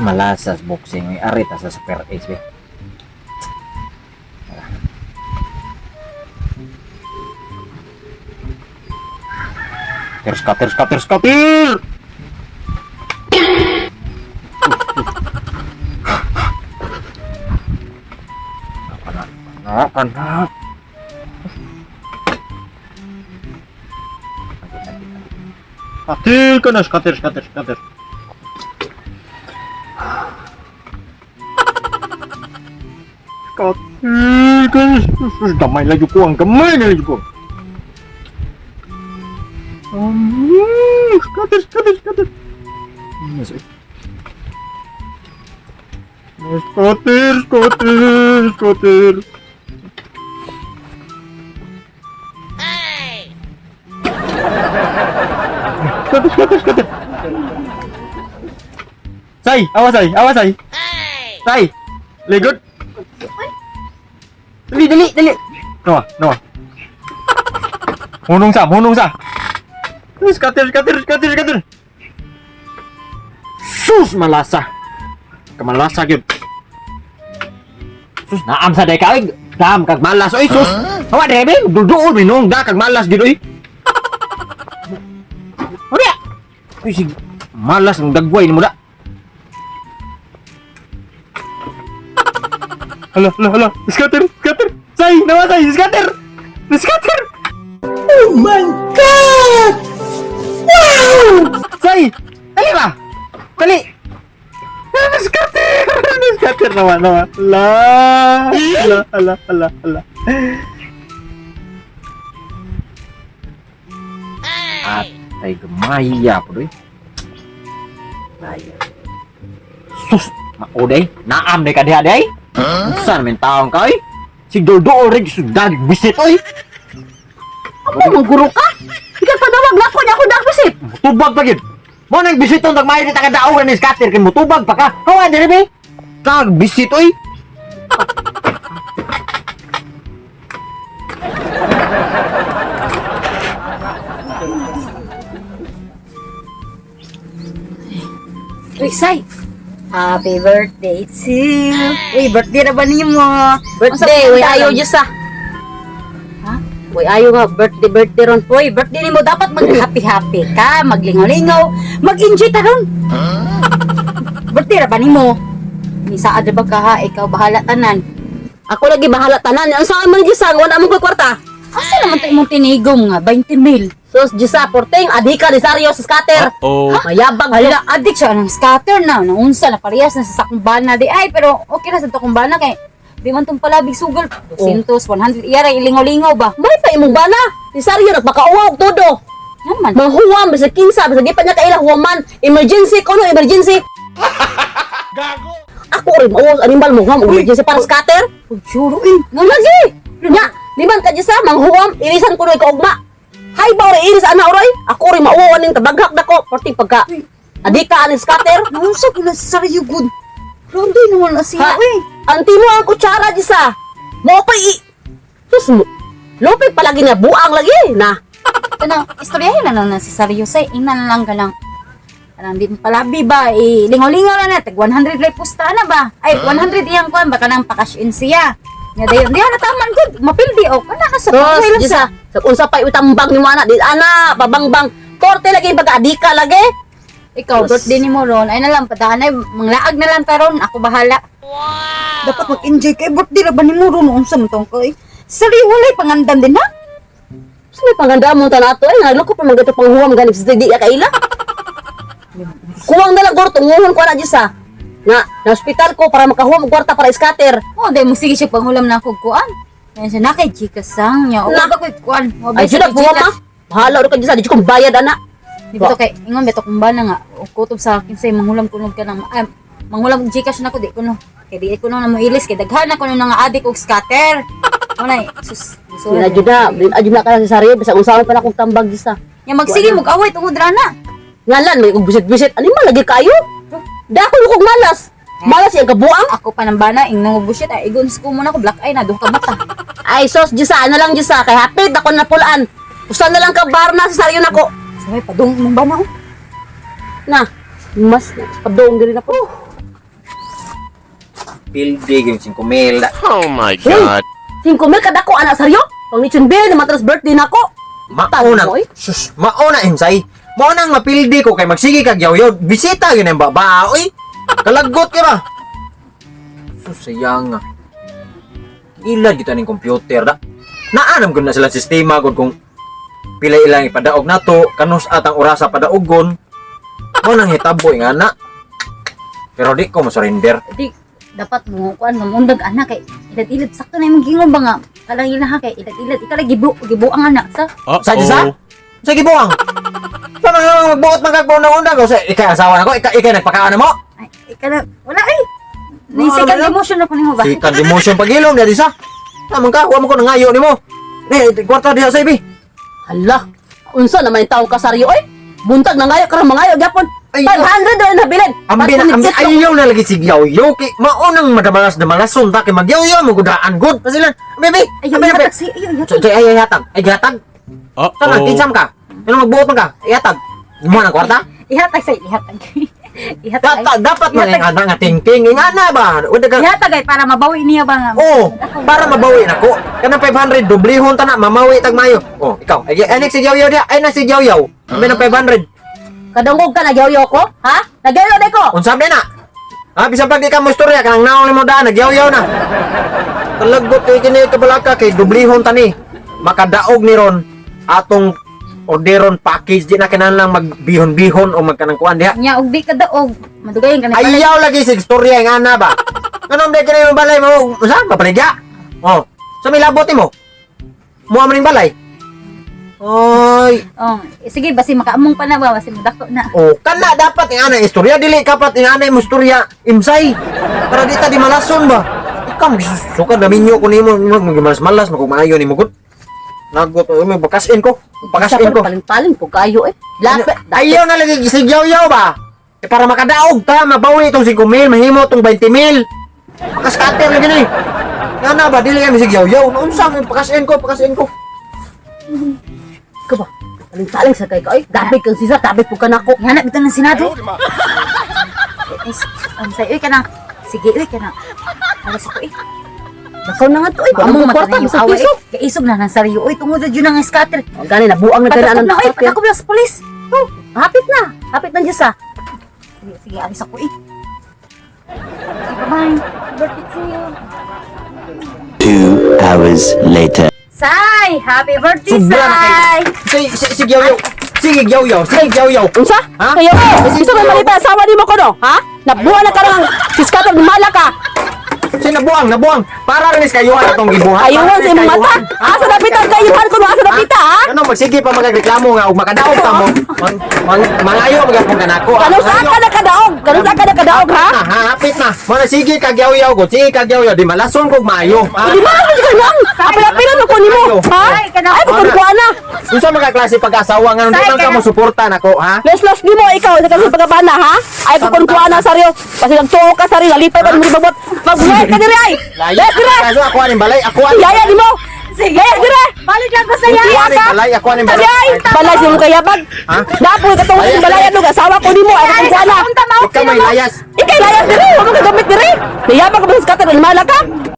Malasas boxing. May arita sa Super Ace be. Scatter, scatter, scatter, scatter! Kana, kana, kana. Scatter ka na, scatter, scatter, scatter. Scatter ka na. Sus, gamay lagi ko ang gamay na lagi ko. Scatter, scatter, scatter. Sorry. Scatter, scatter, scatter. Scatter, scatter, scatter. Say, awas say, awas say. Say, likod. Dali, dali, dali. Noah, Noah. Hunong sa, hunong sa. Scatter, scatter, scatter, scatter. Sus, malasa. Kamalasa gyud. Sus, naam sa day ka oy. Dam kag malas oy sus. Hawa dire be, duduol minong da kag malas gyud oy. Uri. Uy sig malas ang dagway nimo da. Hala, hala, hala. Scatter, scatter. Say, nawa say, scatter. Scatter. Oh my God! Wow! Say, dali ba? Dali. Scatter! Scatter naman, naman. La, la, la, la, la. Atay gemaya po doy. Maya. Sus, mauday. Naam day ka diha day. Unsa naman taong ka oy? Sig dulduol rin sudag bisit oy. Ako mo guro ka? Ikaw panawag na ako niya ako dagbisit. Tubag pa gid. Mo nang bisiton tag maayo ni taga daogan ni scatter kay mutubag pa ka. Hawa diri be. Tag bisit oy. Uy, Sai! Happy birthday to you! Uy, birthday na ba ninyo mo? Birthday, uy ayo Diyos ah. Ha? Uy ayo nga birthday birthday ron. Uy, birthday nimo dapat mag-happy-happy ka, maglingaw-lingaw, mag-enjoy ta ron. Birthday ra ba nimo? Ni saad ra ba ka ha? Ikaw bahala tanan. Ako lagi bahala tanan. Ang saan man Diyos ah, wala mo ko'y kwarta. Asa naman to imong tinigom nga 20 mil? Sus Diyos ah, porting adhika ni Sario sa scatter. Oh. Mayabang Hala, addict siya ng scatter na. Naunsa na parehas na sa sakong bana di ay pero okay na sa tokong bana kay di man tong palabig sugal. 200, 100 iyara ilingaw-lingaw ba? May pa imong bana. Si Sario nagpakauwa og todo. Naman. Manghuwam bisag kinsa bisag di pa niya kaila huwaman. Emergency kuno emergency. Gago. Ako rin mao animal mo huwam og emergency para scatter. Uy, sure eh. Nga lagi. Nya, liman ka Diyos ah, manghuwam irisan kuno ikaw ugma. Hay ba ore iris ana oray? Ako rin mauwa ning tabaghak dako porting pagka adika ani scatter. Naunsa ko na sa saryo good. Rondo naman na siya Ha? eh. Anti mo ang kutsara Diyos ah. Mo pa i Sus mo. Lupit palagi na buang lagi na. Kanang istoryahin na lang na si Saryo say ingnan na lang ka lang. Kanang di palabi ba eh, lingaw-lingaw na na tag 100 lay pusta na ba? Ay 100 iyang kuan ba kanang pa-cash in siya. Nga dayon di na taman gud mapildi og kana na sa Sus, okay lang Diyos sa. ah. Sa unsa pa utambang ni mo ana di ana pabangbang. Korte lagi pagka adika lagi. Ikaw Sus. birthday ni mo ron ay na lang padaan ay manglaag na lang taron ako bahala. Dapat mag-enjoy kay birthday ra ba ni mo ron unsa man tong kay? Saryo walay pangandam din ha? Sa may panganda mo tanato ay naloko pa man gato panghuwam ganit sa di ka kaila. Kuwang na lang guro tunguhon ko ana Diyos ah. Nga, na ospital ko para makahuwam og kwarta para scatter. Oh, dahil mo sige siya panghulam na ako kuan. Yan siya na kay Gcash sang niya. O Na. ba ko'y kuan? Wa ba Ay, siya jud kay buwam Gcash? ah. Bahala ra ka Diyos, ah. Di jud kong bayad ana. Di ba to kay ingon beto kung bana nga o kutob sa akin say manghulam kuno ka ng ay, manghulam og Gcash nako di kuno. Kay di kuno na mo ilis kay daghan na kuno nga adik og scatter. Unay sus. Di na jud na, di na jud na ka sa sarili bisag unsa man pa na akong tambag Diyos ah. Nya magsige mo away tungod rana. Ngalan may og bisit-bisit animal lagi kayo. Dako ko kog malas. Malas iyang kabuang. Ako pa ng bana ingnon mo bullshit ay igon ko muna ko black eye na duha ka mata. Ay sos Diyos ah, ano lang Diyos ah, kay hapit ako na pulaan. Usa na lang ka bar na sa sarili nako. Sabay padung mong bana oh. Na, mas padong diri nako. Mapildi yung 5 mil. Oh my God. 5 mil kadako anak saryo. Pang lechon bill naman tas birthday nako. Mauna, Oy. sus, mauna imsay. Mauna ang mapildi ko kay magsige kag yaw-yaw. Bisita yun ang baba, oy. Kalagot ka ba? Sus, sayang nga. Ilan kita ning computer da. Naanam gud na sila sistema gud kung pila ilang ipadaog nato, kanus atang orasa padaogon. Mao nang hitabo nga na. Pero di ko mo-surrender. Di dapat mo kuan mamundag anak kay ilad-ilad sakto na imong gingon ba nga kalang ila ha kay ilad-ilad ikaw lagi gibu gibuang anak sa Sa sa? Sa gibuang. Sa mga magbuot magagbuo na undag o sa ikay asawa nako, ikay ikay nagpakaon na mo. ay ikaw na wala ay ni Wala second na. emotion na ko nimo ba. Second emotion pagilom dali sa. Naman ka, wa mo ko nangayo nimo. Ni kwarta diha sa ibi. Hala, unsa naman yung taong kasaryo oy? Buntag na ngayo karon mangayo gyapon. Ay, 500 doon nabilin. Ambi na ambi ayaw na lagi sigyaw yo kay maunang madamalas damalason ta kay magyaw mo gudaan good. Pasilan. Bebe, Ay, ambi na ihatag si ayo So, ihatag. ay ay hatag. Ay hatag. Sana Uh-oh. kinsam ka. Ano magbuot man ka? Ay hatag. Mo na kwarta? Ihatag say ihatag. Ihatag. Dapat dapat man ang ana nga thinking ing ana ba. Wala ka. Ihatag ay para mabawi niya ba nga. Oh, para mabawi nako. Kanang 500 dublihon ta na mamawi tag mayo. Oh, ikaw. Ay ay next sigyaw diha. Ay na sigyaw. Ambi ng 500. Kadungog ka nagyaw ko, ha? Nagyaw day ko. Unsa na? Ha, bisan pag di ka mo istorya kanang naong nimo daan nagyaw-yaw na. Kalagot kay kini kabalaka kay dublihon tani. Makadaog ni ron atong orderon package di na kinahanglan magbihon-bihon o magkanang kuan diha. Nya og di ka daog madugayan ka ni balay. Ayaw lagi sa istorya ng ana ba. Anong di kini yung balay mo? Unsa mapaligya? Oh, sa may labot nimo. Muha man ning balay. Oy, Oh, sige basi makaamong pa na ba basi mudako na. Oh, kana dapat ing ana istorya dili kapat ing ana mo istorya imsay. Para di ta di malason ba. Ikaw suka na minyo ko nimo malas-malas maayo nimo gud. Nagot oy may bakasin ko. Bakasin ko. Paling-paling po kayo eh. Lapit. Ayaw na lagi gisigyaw-yaw ba. Eh, para makadaog ta, mabawi itong 5 mil, mahimo itong 20 mil. Pakaskater lagi ni. Nga na ba, dili kami sigyaw-yaw. Naunsa, pakasin ko, pakasin ko. Ka ba? Paling-paling sa kay ka oy. Dapit kang sisa, dapit po ka nako. Ihanap ito ng Senado. Ang say, uy, kanang, sige, uy, kanang, alas ako, eh. Nakaw na nga to oy. Maamong Among mata kwarta na yung sa away, piso. eh. Kaisog na ng sariyo, uy, tungod na dyan ang scatter. Oh, gani na buang na gani Patakop anang na, uy, patakop na sa polis. Oh, hapit na. Hapit na Diyos ah. Sige, sige, alis ako, eh. Sige, bye-bye. Birthday to you. 2 hours later. Sai! Happy birthday, Sobra na Sai! kay. Sige, sige, sige, yaw-yaw. Sige, yaw-yaw. Sige, yaw-yaw. Unsa? Ha? Kayo gusto mo malita asawa nimo ko no, ha? Nabuang na karon siskater mala ka. Sige, nabuang, nabuang. Para rin is kayuhan atong gibuhat. Ayuhan sa imong mata. Asa dapitan kayuhan ko no, asa dapita ha? Ano, magsige pa magreklamo nga ug makadaog ta mo. Mang, mang, mangayo magyapon ka nako. Kanus ka nakadaog? Kanus ka nakadaog ha? Na, ha, hapit na. Mo na sige kag yaw-yaw ko. Sige kag yaw-yaw di malason kog maayo. Ha? Di ba ako ka nang? Apil-apilan mo ko nimo, ha? Ay, kana- Ay, kung kuha na. Unsa mga klase pag-asawa nga di Say, man ka kana- mo suporta nako, ha? Los-los nimo ikaw sa kasi pagkabana ha? Ay kung kuha na saryo. Kasi nagtuo ka saryo, nalipay pa mo ribabot. Magbuhay ka diri ay. Les dire. Kaso ako aning balay, ako aning Yaya nimo. Sige. Les dire. Balik lang ko sa'yo. Iya Ako aning ka. balay, ako aning Diri balay. ay. Balay sa imong kayabag. Ha? Dapoy ka tungod Layas, balayan og asawa ko nimo ay kung kuha na. Ikaw may layas. Ikay layas diri, wa mo kagamit diri. Niyabag ka ba sa skater, mala ka?